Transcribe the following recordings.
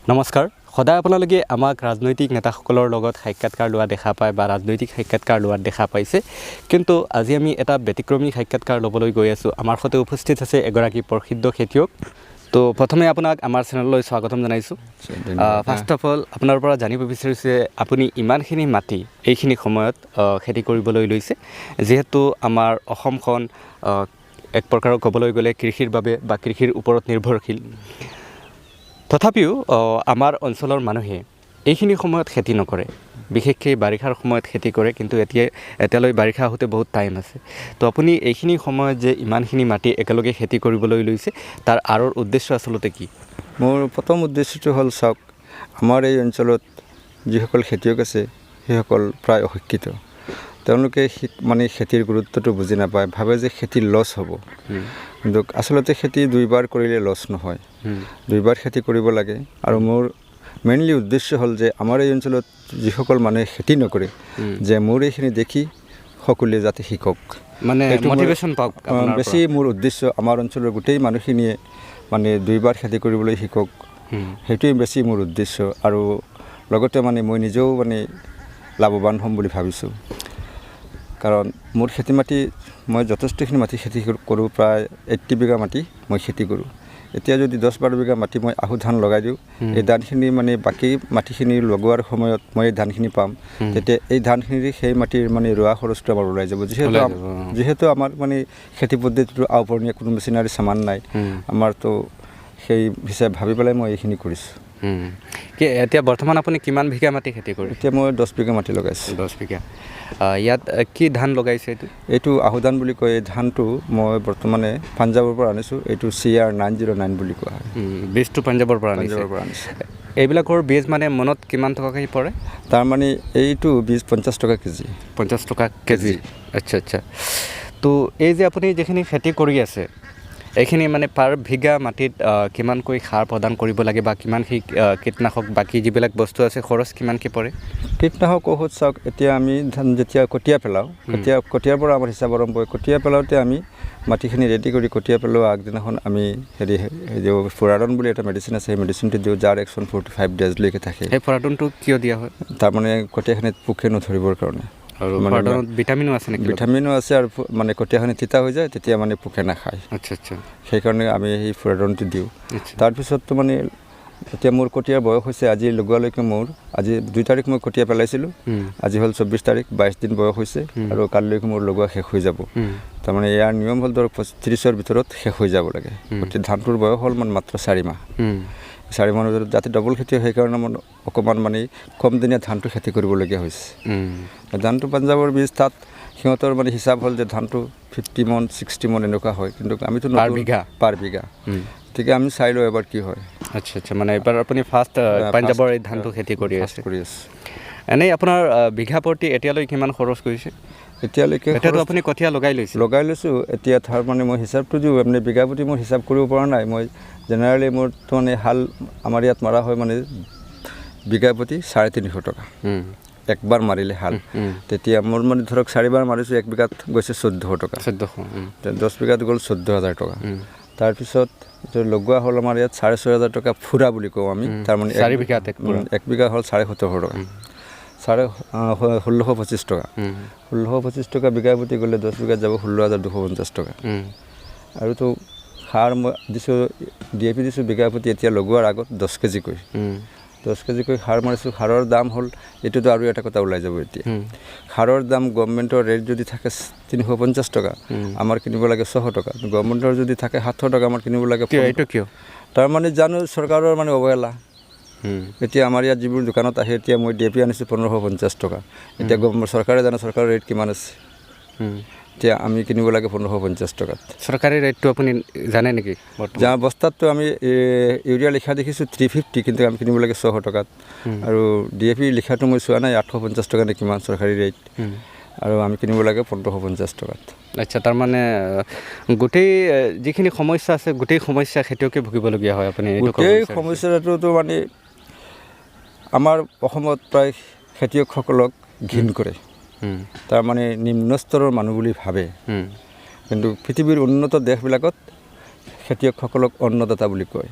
নমস্কাৰ। সদায় আপোনালোকে আমাক ৰাজনৈতিক নেতাসকলৰ লগত সাক্ষাৎকাৰ লোৱা দেখা পায় বা ৰাজনৈতিক সাক্ষাৎকাৰ লোৱাত দেখা পাইছে, কিন্তু আজি আমি এটা ব্যতিক্ৰমী সাক্ষাৎকাৰ ল'বলৈ গৈ আছোঁ। আমাৰ সৈতে উপস্থিত আছে এগৰাকী প্ৰসিদ্ধ খেতিয়ক। তো প্ৰথমে আপোনাক আমাৰ চেনেললৈ স্বাগতম জনাইছোঁ। ফাৰ্ষ্ট অফ অল আপোনাৰ পৰা জানিব বিচাৰিছোঁ যে আপুনি ইমানখিনি মাটি এইখিনি সময়ত খেতি কৰিবলৈ লৈছে, যিহেতু আমাৰ অসমখন এক প্ৰকাৰৰ ক'বলৈ গ'লে কৃষিৰ বাবে বা কৃষিৰ ওপৰত নিৰ্ভৰশীল, তথাপিও আমাৰ অঞ্চলৰ মানুহে এইখিনি সময়ত খেতি নকৰে, বিশেষকৈ বাৰিষাৰ সময়ত খেতি কৰে। কিন্তু এতিয়ালৈ বাৰিষা হওঁতে বহুত টাইম আছে। তো আপুনি এইখিনি সময়ত যে ইমানখিনি মাটি একেলগে খেতি কৰিবলৈ লৈছে, তাৰ আঁৰৰ উদ্দেশ্য আচলতে কি? মোৰ প্ৰথম উদ্দেশ্যটো হ'ল, চাওক, আমাৰ এই অঞ্চলত যিসকল খেতিয়ক আছে সেইসকল প্ৰায় অশিক্ষিত। তেওঁলোকে মানে খেতিৰ গুৰুত্বটো বুজি নাপায়, ভাবে যে খেতি লছ হ'ব। কিন্তু আচলতে খেতি দুইবাৰ কৰিলে লছ নহয়, দুইবাৰ খেতি কৰিব লাগে। আৰু মোৰ মেইনলি উদ্দেশ্য হ'ল যে আমাৰ এই অঞ্চলত যিসকল মানুহে খেতি নকৰে, যে মোৰ এইখিনি দেখি সকলোৱে যাতে শিকক। মানে সেইটো মটিভেশ্যন পাওক আপোনাৰ। বেছি মোৰ উদ্দেশ্য আমাৰ অঞ্চলৰ গোটেই মানুহখিনিয়ে মানে দুইবাৰ খেতি কৰিবলৈ শিকক, সেইটোৱে বেছি মোৰ উদ্দেশ্য। আৰু লগতে মানে মই নিজেও মানে লাভৱান হ'ম বুলি ভাবিছোঁ, কাৰণ মোৰ খেতি মাটি, মই যথেষ্টখিনি মাটি খেতি কৰোঁ, প্ৰায় 80 বিঘা মাটি মই খেতি কৰোঁ। এতিয়া যদি 10-12 বিঘা মাটি মই আহু ধান লগাই দিওঁ, এই ধানখিনি মানে বাকী মাটিখিনি লগোৱাৰ সময়ত মই এই ধানখিনি পাম, তেতিয়া এই ধানখিনি সেই মাটিৰ মানে ৰোৱা খৰচটো আমাৰ ওলাই যাব। যিহেতু ওলাই যাব, অ। যিহেতু আমাৰ মানে খেতি পদ্ধতিটো আওপুৰণীয়া, কোনো মেচিনাৰী চামান নাই আমাৰতো, সেই হিচাপে ভাবি পেলাই মই এইখিনি কৰিছোঁ। কি এতিয়া বৰ্তমান আপুনি কিমান বিঘা মাটি খেতি কৰে? এতিয়া মই 10 বিঘা মাটি লগাইছোঁ। 10 বিঘা। ইয়াত কি ধান লগাইছে এইটো? এইটো আহু ধান বুলি কয়। এই ধানটো মই বৰ্তমানে পাঞ্জাৱৰ পৰা আনিছোঁ। এইটো CR 909 বুলি কোৱা হয়। বীজটো পাঞ্জাৱৰ পৰা আনিছে? পাঞ্জাৱৰ পৰা আনিছোঁ। এইবিলাকৰ বীজ মানে মোনত কিমান টকাকৈ পৰে? তাৰমানে এইটো বীজ 50 টকা কেজি। 50 টকা কেজি। আচ্ছা, তো এই যে আপুনি যিখিনি খেতি কৰি আছে, এইখিনি মানে পাৰ বিঘা মাটিত কিমানকৈ সাৰ প্ৰদান কৰিব লাগে বা কিমানখিনি কীটনাশক, বাকী যিবিলাক বস্তু আছে, খৰচ কিমানকৈ পৰে? কীটনাশক ঔষধ, চাওক, এতিয়া আমি ধান যেতিয়া কঠীয়া পেলাওঁ, কঠীয়াৰ পৰা আমাৰ হিচাপ আৰম্ভ হয়। কঠীয়া পেলাওঁতে আমি মাটিখিনি ৰেডি কৰি কঠীয়া পেলোৱা আগদিনাখন আমি হেৰি দিওঁ, ফুৰাডন বুলি এটা মেডিচিন আছে, সেই মেডিচিনটো দিওঁ, যাৰ একশ্যন 45 ডেজলৈকে থাকে। সেই ফুৰাডনটো কিয় দিয়া হয়? তাৰমানে কঠীয়াখিনিত পোকে নধৰিবৰ কাৰণে। আৰু মানে ফুৰাডনত ভিটামিনো আছে নেকি? ভিটামিনো আছে আৰু মানে কঠীয়াখিনি তিতা হৈ যায়, তেতিয়া মানে পোকে নাখায়। আচ্ছা আচ্ছা সেইকাৰণে আমি সেই ফুৰাডনটো দিওঁ। তাৰপিছততো মানে এতিয়া মোৰ কঠীয়াৰ বয়স হৈছে, আজি লগোৱালৈকে মোৰ, আজি 2 তাৰিখ মই কঠীয়া পেলাইছিলোঁ, আজি হ'ল 24 তাৰিখ, 22 দিন বয়স হৈছে আৰু কালিলৈকে মোৰ লগোৱা শেষ হৈ যাব। তাৰমানে ইয়াৰ নিয়ম হ'ল ধৰক 30ৰ ভিতৰত শেষ হৈ যাব লাগে। গতিকে ধানটোৰ বয়স হ'ল মানে মাত্ৰ 4 মাহ। 4 মাহৰ ভিতৰত যাতে ডবল খেতি হয়, সেইকাৰণে মই অকণমান মানে কমদিনীয়া ধানটো খেতি কৰিবলগীয়া হৈছে। ধানটো পাঞ্জাৱৰ বীজ, তাত সিহঁতৰ মানে হিচাপ হ'ল যে ধানটো 50 মন, 60 মন এনেকুৱা হয়, কিন্তু আমিতো পাৰ বিঘা? পাৰ বিঘা। গতিকে আমি চাই লওঁ এবাৰ কি হয়। আচ্ছা, মানে এইবাৰ আপুনি ফাৰ্ষ্ট পাঞ্জাৱৰ এই ধানটো খেতি কৰি আছে? কৰি আছোঁ। এনেই আপোনাৰ বিঘা প্ৰতি এতিয়ালৈ কিমান খৰচ কৰিছে? এতিয়ালৈকে এতিয়াতো আপুনি কঠীয়া লগাই লৈছে। লগাই লৈছোঁ। এতিয়া তাৰ মানে মই হিচাপটো দিওঁ, মানে বিঘা প্ৰতি মই হিচাপ কৰিব পৰা নাই। মই জেনেৰেলি মোৰতো মানে হাল আমাৰ ইয়াত মাৰা হয় মানে বিঘা প্ৰতি 350 টকা একবাৰ মাৰিলে হাল। তেতিয়া মোৰ মানে ধৰক চাৰিবাৰ মাৰিছোঁ, এক বিঘাত গৈছে 1400 টকা। 1400। 10 বিঘাত গ'ল 14,000 টকা। তাৰপিছত এইটো লগোৱা হ'ল আমাৰ ইয়াত 6500 টকা, ফুৰা বুলি কওঁ আমি। তাৰমানে চাৰি বিঘাত এক পুৰা। এক বিঘা হ'ল 1750 টকা, 1625 টকা। 1625 টকা বিঘা প্ৰতি গ'লে 10 বিঘাত যাব 16,250 টকা। আৰুতো সাৰ মই দিছোঁ, DAP দিছোঁ বিঘা প্ৰতি এতিয়া লগোৱাৰ আগত 10 কেজিকৈ। 10 কেজিকৈ সাৰ মাৰিছোঁ। সাৰৰ দাম হ'ল, এইটোতো আৰু এটা কথা ওলাই যাব এতিয়া। সাৰৰ দাম গভমেণ্টৰ ৰেট যদি থাকে 350 টকা, আমাৰ কিনিব লাগে 600 টকা। গভমেণ্টৰ যদি থাকে 700 টকা, আমাৰ কিনিব লাগে কিয় এইটো, কিয়? তাৰমানে জানো চৰকাৰৰ মানে অৱহেলা। এতিয়া আমাৰ ইয়াত যিবোৰ দোকানত আহে, এতিয়া মই DAP আনিছোঁ 1550 টকা। এতিয়া চৰকাৰে জানে চৰকাৰৰ ৰেট কিমান আছে। এতিয়া আমি কিনিব লাগে 1550 টকাত। চৰকাৰী ৰেটটো আপুনি জানে নেকি বৰ্তমান? যা বস্তাততো আমি ইউৰিয়া লিখা দেখিছোঁ 350, কিন্তু আমি কিনিব লাগে 600 টকাত। আৰু DAP লিখাটো মই চোৱা নাই, 850 টকা নে কিমান চৰকাৰী ৰেট, আৰু আমি কিনিব লাগে 1550 টকাত। আচ্ছা, তাৰমানে গোটেই যিখিনি সমস্যা আছে, গোটেই সমস্যা খেতিয়কে ভুগিবলগীয়া হয়, আপুনি এইটো ক'ব গোটেই বিচাৰিছে? সমস্যাটোতো মানে আমাৰ অসমত প্ৰায় খেতিয়কসকলক ঘিণ কৰে, তাৰমানে নিম্ন স্তৰৰ মানুহ বুলি ভাবে। কিন্তু পৃথিৱীৰ উন্নত দেশবিলাকত খেতিয়কসকলক অন্নদাতা বুলি কয়।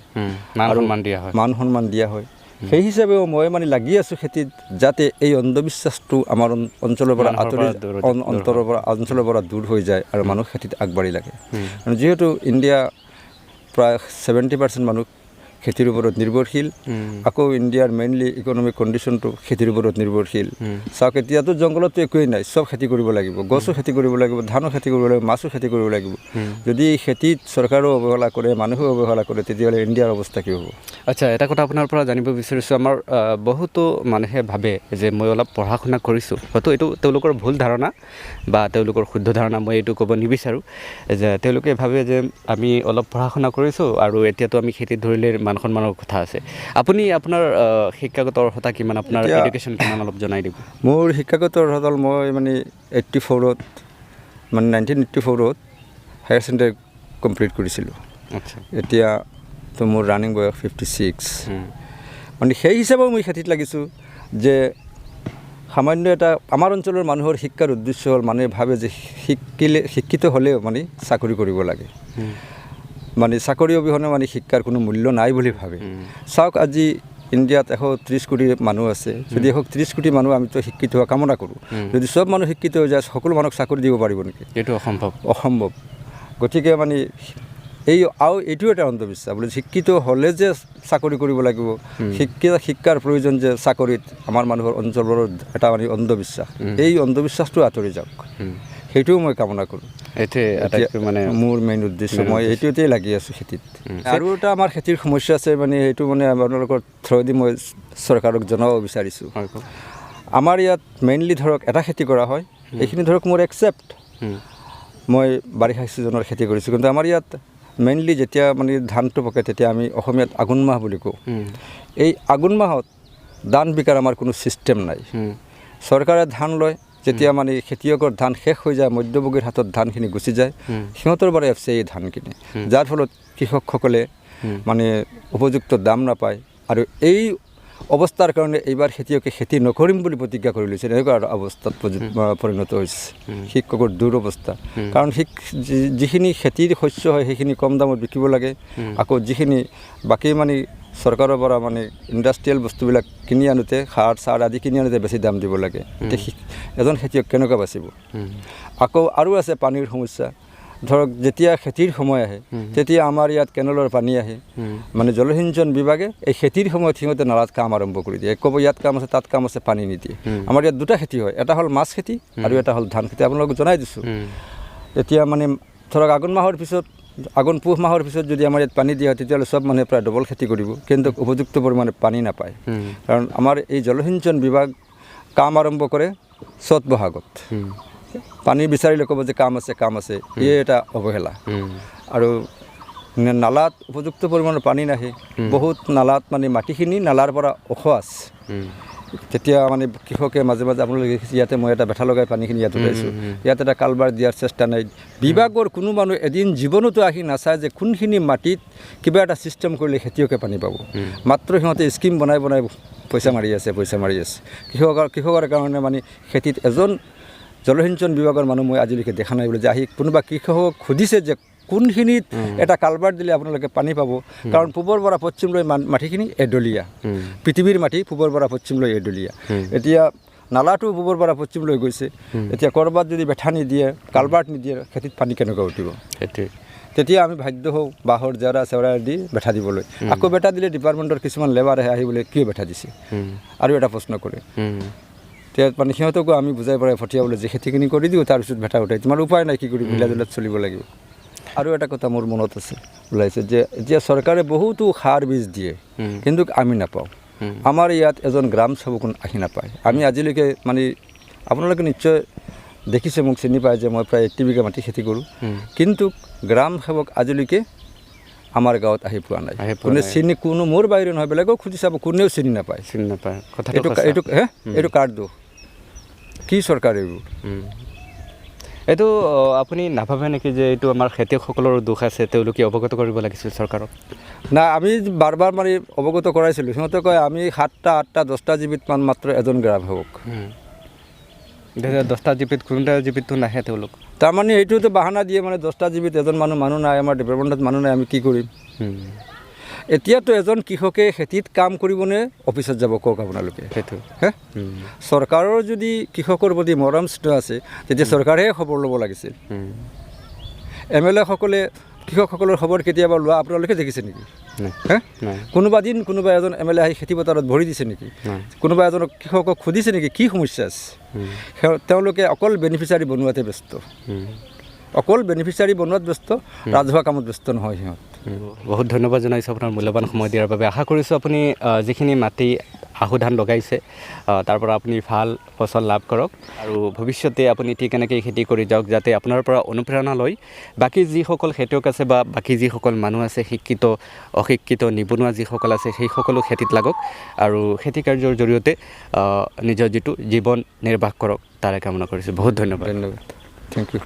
মান সন্মান দিয়া হয়। মান সন্মান দিয়া হয়। সেই হিচাপেও মই মানে লাগি আছোঁ খেতিত, যাতে এই অন্ধবিশ্বাসটো আমাৰ অঞ্চলৰ পৰা মানুহৰ আঁতৰি পৰা দূৰ অন্তৰৰ পৰা অঞ্চলৰ পৰা দূৰ হৈ যায় আৰু মানুহ খেতিত আগবাঢ়ি লাগে। আৰু যিহেতু ইণ্ডিয়া প্ৰায় 70% মানুহ খেতিৰ ওপৰত নিৰ্ভৰশীল, আকৌ ইণ্ডিয়াৰ মেইনলি ইকনমিক কণ্ডিশ্যনটো খেতিৰ ওপৰত নিৰ্ভৰশীল। চাওক, এতিয়াতো জংঘলততো একোৱেই নাই, চব খেতি কৰিব লাগিব, গছো খেতি কৰিব লাগিব, ধানো খেতি কৰিব লাগিব, মাছো খেতি কৰিব লাগিব। যদি খেতিত চৰকাৰেও অৱহেলা কৰে, মানুহেও অৱহেলা কৰে, তেতিয়াহ'লে ইণ্ডিয়াৰ অৱস্থা কি হ'ব? আচ্ছা, এটা কথা আপোনাৰ পৰা জানিব বিচাৰিছোঁ। আমাৰ বহুতো মানুহে ভাবে যে মই অলপ পঢ়া শুনা কৰিছোঁ, হয়তো এইটো তেওঁলোকৰ ভুল ধাৰণা বা তেওঁলোকৰ শুদ্ধ ধাৰণা, মই এইটো ক'ব নিবিচাৰোঁ, যে তেওঁলোকে ভাবে যে আমি অলপ পঢ়া শুনা কৰিছোঁ আৰু এতিয়াতো আমি খেতিত ধৰিলে মান সন্মানৰ কথা আছে। আপুনি আপোনাৰ শিক্ষাগত অৰ্হতা কিমান, আপোনাৰ এডুকেশ্যন কিমান, অলপ জনাই দিব। মোৰ শিক্ষাগত অৰ্হতা হ'ল মই মানে 84ত, মানে 1984ত হায়াৰ ছেকেণ্ডেৰী কমপ্লিট কৰিছিলোঁ। এতিয়া তো মোৰ ৰানিং বয়স 56। মানে সেই হিচাপেও মই খেতিত লাগিছোঁ যে সামান্য এটা আমাৰ অঞ্চলৰ মানুহৰ শিক্ষাৰ উদ্দেশ্য হ'ল, মানুহে ভাবে যে শিক্ষিত হ'লেও মানে চাকৰি কৰিব লাগে, মানে চাকৰি অবিহনে মানে শিক্ষাৰ কোনো মূল্য নাই বুলি ভাবে। চাওক, আজি ইণ্ডিয়াত 130 কোটি মানুহ আছে। যদি 130 কোটি মানুহ আমিতো শিক্ষিত হোৱা কামনা কৰোঁ, যদি চব মানুহ শিক্ষিত হৈ যায়, সকলো মানুহক চাকৰি দিব পাৰিব নেকি? এইটো অসম্ভৱ। অসম্ভৱ। গতিকে মানে এই আৰু এইটো এটা অন্ধবিশ্বাস বোলে শিক্ষিত হ'লে যে চাকৰি কৰিব লাগিব, শিক্ষাৰ প্ৰয়োজন যে চাকৰিত, আমাৰ মানুহৰ অঞ্চলৰ এটা মানে অন্ধবিশ্বাস। এই অন্ধবিশ্বাসটো আঁতৰি যাওক, সেইটোও মই কামনা কৰোঁ। এইটোৱে এতিয়া আটাইতকৈ মানে মোৰ মেইন উদ্দেশ্য, মেইন মই উদ্দেশ্য। এইটোতেই লাগি আছোঁ খেতিত। আৰু এটা আমাৰ খেতিৰ সমস্যা আছে, মানে সেইটো মানে আপোনালোকৰ থ্ৰুৱেদি মই চৰকাৰক জনাব বিচাৰিছোঁ। হয়, কওক। আমাৰ ইয়াত মেইনলি ধৰক এটা খেতি কৰা হয়, এইখিনি ধৰক মোৰ একচেপ্ট মই বাৰিষা ছিজনৰ খেতি কৰিছোঁ, কিন্তু আমাৰ ইয়াত মেইনলি যেতিয়া মানে ধানটো পকে তেতিয়া আমি অসমীয়াত আঘোণ মাহ বুলি কওঁ। এই আঘোণ মাহত ধান বিকাৰ আমাৰ কোনো ছিষ্টেম নাই। চৰকাৰে ধান লয়, যেতিয়া মানে খেতিয়কৰ ধান শেষ হৈ যায়, মধ্যভোগীৰ হাতত ধানখিনি গুচি যায়, সিহঁতৰ পৰা এফ চি I ধান কিনে, যাৰ ফলত কৃষকসকলে মানে উপযুক্ত দাম নাপায়। আৰু এই অৱস্থাৰ কাৰণে এইবাৰ খেতিয়কে খেতি নকৰিম বুলি প্ৰতিজ্ঞা কৰি লৈছে। এনেকুৱা এটা অৱস্থাত পৰিণত হৈছে শিক্ষকৰ দুৰৱস্থা। কাৰণ যিখিনি খেতিৰ শস্য হয় সেইখিনি কম দামত বিকিব লাগে, আকৌ যিখিনি বাকী মানে চৰকাৰৰ পৰা মানে ইণ্ডাষ্ট্ৰিয়েল বস্তুবিলাক কিনি আনোতে, সাৰ চাৰ আদি কিনি আনোতে বেছি দাম দিব লাগে। এতিয়া এজন খেতিয়ক কেনেকুৱা বাচিব? আকৌ আৰু আছে পানীৰ সমস্যা। ধৰক যেতিয়া খেতিৰ সময় আহে তেতিয়া আমাৰ ইয়াত কেনেলৰ পানী আহে, মানে জলসিঞ্চন বিভাগে এই খেতিৰ সময়ত সিহঁতে নালাত কাম আৰম্ভ কৰি দিয়ে, ক'ব ইয়াত কাম আছে, তাত কাম আছে, পানী নিদিয়ে। আমাৰ ইয়াত দুটা খেতি হয়, এটা হ'ল মাছ খেতি আৰু এটা হ'ল ধান খেতি। আপোনালোকক জনাই দিছোঁ। এতিয়া মানে ধৰক আঘোণ মাহৰ পিছত, আঘোণ পুহ মাহৰ পিছত যদি আমাৰ ইয়াত পানী দিয়া হয় তেতিয়াহ'লে চব মানুহে প্ৰায় ডবল খেতি কৰিব, কিন্তু উপযুক্ত পৰিমাণে পানী নাপায়। কাৰণ আমাৰ এই জলসিঞ্চন বিভাগ কাম আৰম্ভ কৰে চ'ত বহাগত, পানী বিচাৰিলে ক'ব যে কাম আছে, কাম আছে, এই এটা অৱহেলা। আৰু নালাত উপযুক্ত পৰিমাণৰ পানী নাহে, বহুত নালাত মানে মাটিখিনি নালাৰ পৰা ওখ আছে। তেতিয়া মানে কৃষকে মাজে মাজে আপোনালোকে দেখিছে ইয়াতে মই এটা বেঠা লগাই পানীখিনি ইয়াত উঠাইছোঁ, ইয়াত এটা কালভাৰ দিয়াৰ চেষ্টা নাই। বিভাগৰ কোনো মানুহ এদিন জীৱনতো আহি নাচায় যে কোনখিনি মাটিত কিবা এটা ছিষ্টেম কৰিলে খেতিয়কে পানী পাব। মাত্ৰ সিহঁতে স্কীম বনাই বনাই পইচা মাৰি আছে, পইচা মাৰি আছে। কৃষকৰ কাৰণে মানে খেতিত এজন জলসিঞ্চন বিভাগৰ মানুহ মই আজিলৈকে দেখা নাই বোলে যে আহি কোনোবা কৃষকক সুধিছে যে কোনখিনিত এটা কালভাৰ দিলে আপোনালোকে পানী পাব। কাৰণ পূবৰ পৰা পশ্চিমলৈ মাটিখিনি এডলীয়া, পৃথিৱীৰ মাটি পূবৰ পৰা পশ্চিমলৈ এডলীয়া। এতিয়া নালাটো পূবৰ পৰা পশ্চিমলৈ গৈছে, এতিয়া ক'ৰবাত যদি বেঠা নিদিয়ে, কালভাৰ্ট নিদিয়ে, খেতিত পানী কেনেকুৱা উঠিব? সেইটোৱে। তেতিয়া আমি বাধ্য হওঁ বাঁহৰ জেওৰা চেওৰা দি বেঠা দিবলৈ। আকৌ বেঠা দিলে ডিপাৰ্টমেণ্টৰ কিছুমান লেবাৰ আহে, আহি বোলে কিয় বেঠা দিছে আৰু এটা প্ৰশ্ন কৰে। তেতিয়া মানে সিহঁতকো আমি বুজাই পৰাই পঠিয়াবলৈ যে খেতিখিনি কৰি দিওঁ, তাৰপিছত ভেটা উঠাই, তোমাৰ উপায় নাই, কি কৰি মিলা জুলাত চলিব লাগিব। আৰু এটা কথা মোৰ মনত আছে ওলাইছে যে এতিয়া চৰকাৰে বহুতো সাৰ বীজ দিয়ে, কিন্তু আমি নাপাওঁ। আমাৰ ইয়াত এজন গ্ৰাম সেৱকো আহি নাপায়। আমি আজিলৈকে মানে আপোনালোকে নিশ্চয় দেখিছে, মোক চিনি পায় যে মই প্ৰায় 80 বিঘা মাটি খেতি কৰোঁ, কিন্তু গ্ৰাম সেৱক আজিলৈকে আমাৰ গাঁৱত আহি পোৱা নাই। আহি পোৱা কোনে নাই। চিনি, কোনো মোৰ বাহিৰে নহয়, বেলেগক সুধি চাব, কোনেও চিনি নাপায়। চিনি নাপায়। কথাটো সঁচা। এইটো কাৰ দোষ? কি চৰকাৰ এইবোৰ? এইটো আপুনি নাভাবে নেকি যে এইটো আমাৰ খেতিয়কসকলৰ দোষ আছে, তেওঁলোকে অৱগত কৰিব লাগিছিল চৰকাৰক? না, আমি বাৰ বাৰ মানে অৱগত কৰাইছিলোঁ। সিহঁতে কয় আমি 7টা 8টা 10টা জীৱিত মান মাত্ৰ এজন গ্ৰাম সেৱক। 10টা জীৱিত কোনোটা জীৱিতটো নাহে তেওঁলোক। তাৰমানে এইটোতো বাহানা দিয়ে, মানে 10টা জীৱিত এজন মানুহ নাই, আমাৰ ডিপাৰ্টমেণ্টত মানুহ নাই, আমি কি কৰিম? এতিয়াতো এজন কৃষকে খেতিত কাম কৰিবনে অফিচত যাব কওক আপোনালোকে? সেইটো হে, চৰকাৰৰ যদি কৃষকৰ প্ৰতি মৰম স্নেহ আছে তেতিয়া চৰকাৰেহে খবৰ ল'ব লাগিছিল। এম এল এসকলে কৃষকসকলৰ খবৰ কেতিয়াবা লোৱা আপোনালোকে দেখিছে নেকি? হে, কোনোবা দিন কোনোবা এজন এম এল এ আহি খেতি পথাৰত ভৰি দিছে নেকি? কোনোবা এজনক কৃষকক সুধিছে নেকি কি সমস্যা আছে? তেওঁলোকে অকল বেনিফিচাৰী বনোৱাতে ব্যস্ত, অকল বেনিফিচাৰী বনোৱাত ব্যস্ত, ৰাজহুৱা কামত ব্যস্ত নহয় সিহঁত। বহুত ধন্যবাদ জনাইছোঁ আপোনাৰ মূল্যৱান সময় দিয়াৰ বাবে। আশা কৰিছোঁ আপুনি যিখিনি মাটি আহু ধান লগাইছে তাৰ পৰা আপুনি ভাল ফচল লাভ কৰক আৰু ভৱিষ্যতে আপুনি ঠিক এনেকৈ খেতি কৰি যাওক, যাতে আপোনাৰ পৰা অনুপ্ৰেৰণা লৈ বাকী যিসকল খেতিয়ক আছে বা বাকী যিসকল মানুহ আছে, শিক্ষিত অশিক্ষিত নিবনুৱা যিসকল আছে, সেইসকলো খেতিত লাগক আৰু খেতি কাৰ্যৰ জৰিয়তে নিজৰ যিটো জীৱন নিৰ্বাহ কৰক, তাৰে কামনা কৰিছোঁ। বহুত ধন্যবাদ। ধন্যবাদ, thank U.